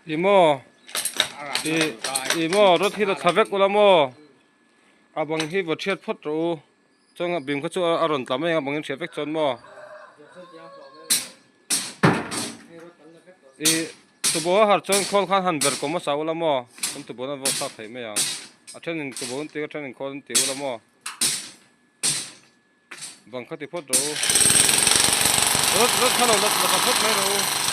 I maw i i maw rod hi la thla vek ula maw a bang hi va thiat phawt rawh u chuan a bim kha chu a rawn tla mai ang a bang in hriat vek chuan maw i tubo a har chuan khawl khan han ber kawm hmasa ula maw chuan tubo an vawk thlak thei mai ang a thenin tubo an ti a thenin khawl an ti ula maw. Bang kha ti phawt rawh u. Rawt rawt kha lo la la phawt mai rawh u.